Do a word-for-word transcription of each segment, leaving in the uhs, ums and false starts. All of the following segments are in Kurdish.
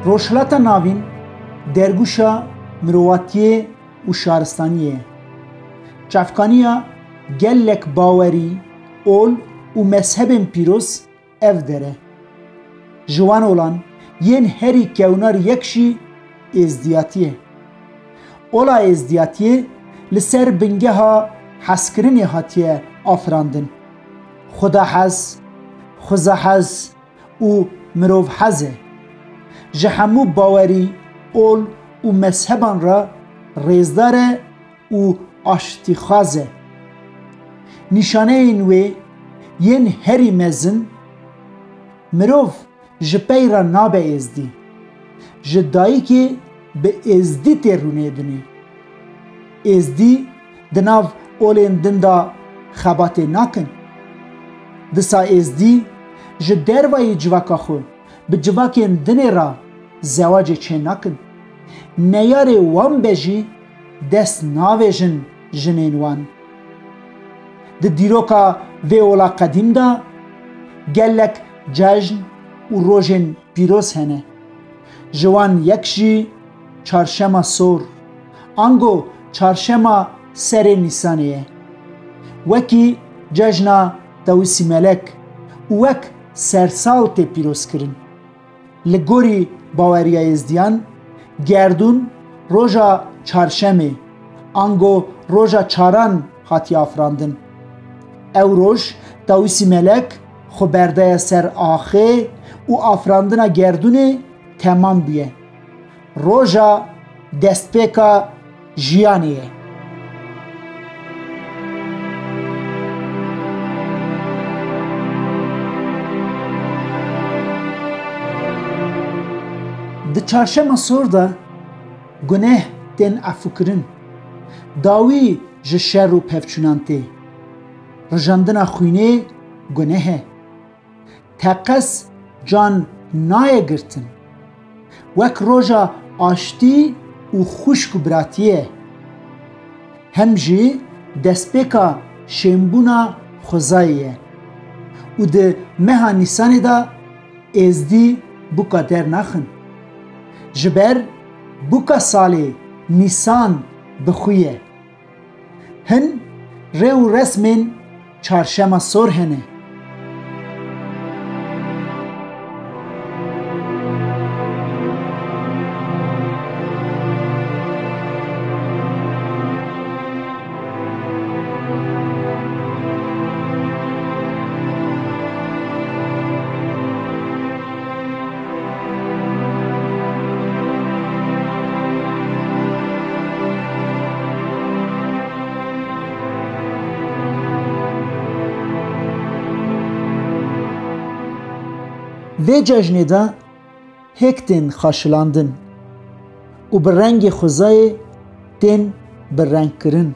Rojhilata Navîn dergûşa mirovatiyê û şaristaniyê ye. Çavkaniya gelek bawerî, ol û mezhebên pîroz ev der e. Ji wan olan yên herî kewnar yek jî êzdiyatî ye. Ola êzdiyatiyê li ser bingeha hezkirinê hatiye afirandin. Xudahez, xuzahez û mirovhez e. Ji hemû bawerî, ol û mezheban re rêzdar e û aştîxwaz e. Nîşaneyên wê yên herî mezin, mirov ji pey re nabe êzdî. Ji dayikê bi êzdî tê rûnê dinê. Êzdî di nav olên din de xebatê nakin. Disa êzdî ji dervayî civaka xwe bi civakên dinê re zewacê çê nakin. Neyarê wan be jî dest navêjin jinên wan. Di dîroka vê ola qedîm de gelek cejn û rojên pîroz hene. Ji wan yek jî Çarşema Sor, ango Çarşema Serê Nîsanê ye. Wekî cejna Tewîsî Melek û wek sersal tê pîrozkirin. Li gorî baweriya Êzdiyan, gerdûn roja çarşemê, ango roja çaran hatiye afirandin. Ew roj Tewîsî Melek xwe berdaye ser axê û afirandina gerdûnê temam bûye. Roja destpêka jiyanê ye. Di Çarşema Sor de guneh tên efûkirin. Dawî ji şer û pevçûnan tê. Rijandina xwînê guneh e. Teqez can nayê girtin. Wek roja aştî û xwişk û biratiyê ye. Hem jî destpêka şênbûna xwezayê ye. Û di meha Nîsanê de êzdî bûka dernaxin. Ji ber bûka salê Nîsan bi xwe ye. Hin rê û resmên Çarşema Sor hene. Vê cejnê de hêk tên xaşilandin û bi rengê xwezayê tên bi reng kirin.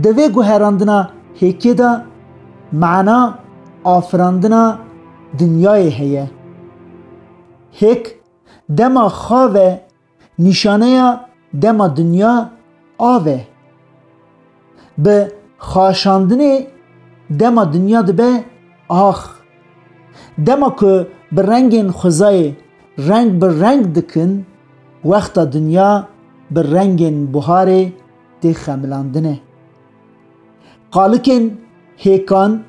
Di vê guherandina hêkê de mana afirandina dinyayê heye. Hêk dema xav e, nîşaneya dema dinya av e. Bi xaşandinê dema dinya dibe ax. Dema ku bi rengên xwezayê reng bi reng dikin, wexta dinya bi rengên buharê tê xemilandinê. Qalikên hêkan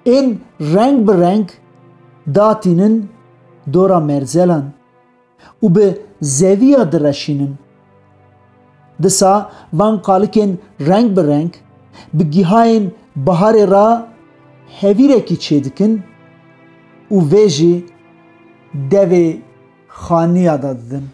ên reng bi reng datînin dora merzelan û bi zeviya direşînin. Disa van qalikên reng bi reng bi gihayên biharê re hevîrekî çêdikin û vê jî devê xaniya de didin.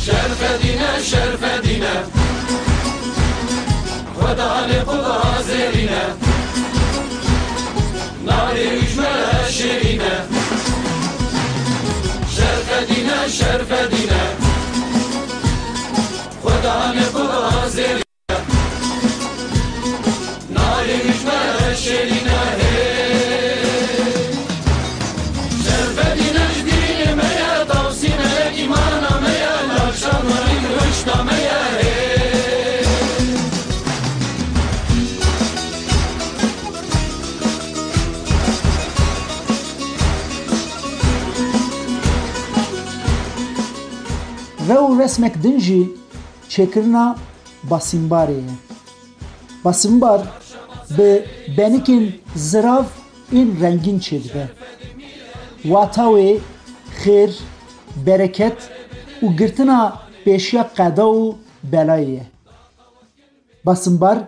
Şerfedîne, şerfedîne, xwedanê xwe hazêrîne. Navê wî ji me re şêrîn e. Şerfedîne, şerfedîne, xwedanê xwe hazêrîne. Navê wî ji me re şêrîn e, hey. Qismek din jî çêkirina basîmbarê ye. Basîmbar bi benikên zirav ên rengîn çêdibe. Wata wê xêr, bereket û girtina pêşiya qeda û belayê ye. Basîmbar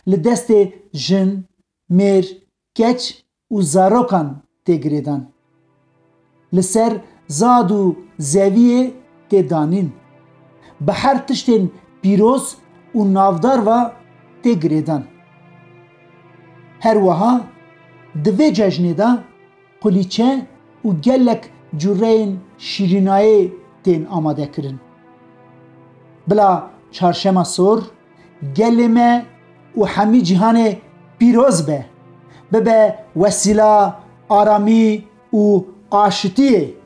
li destê jin, mêr, keç û zarokan tê girêdan. Li ser zad û zeviyê tê danîn. Bi her tiştên pîroz û navdar ve tê girêdan. Her wiha di vê cejnê de qulîçe û gelek cureyên şîrînayê tên amadekirin. Bila Çarşema Sor gelê me û hemî cîhanê pîroz be, bibe wesîla aramî û aşitiyê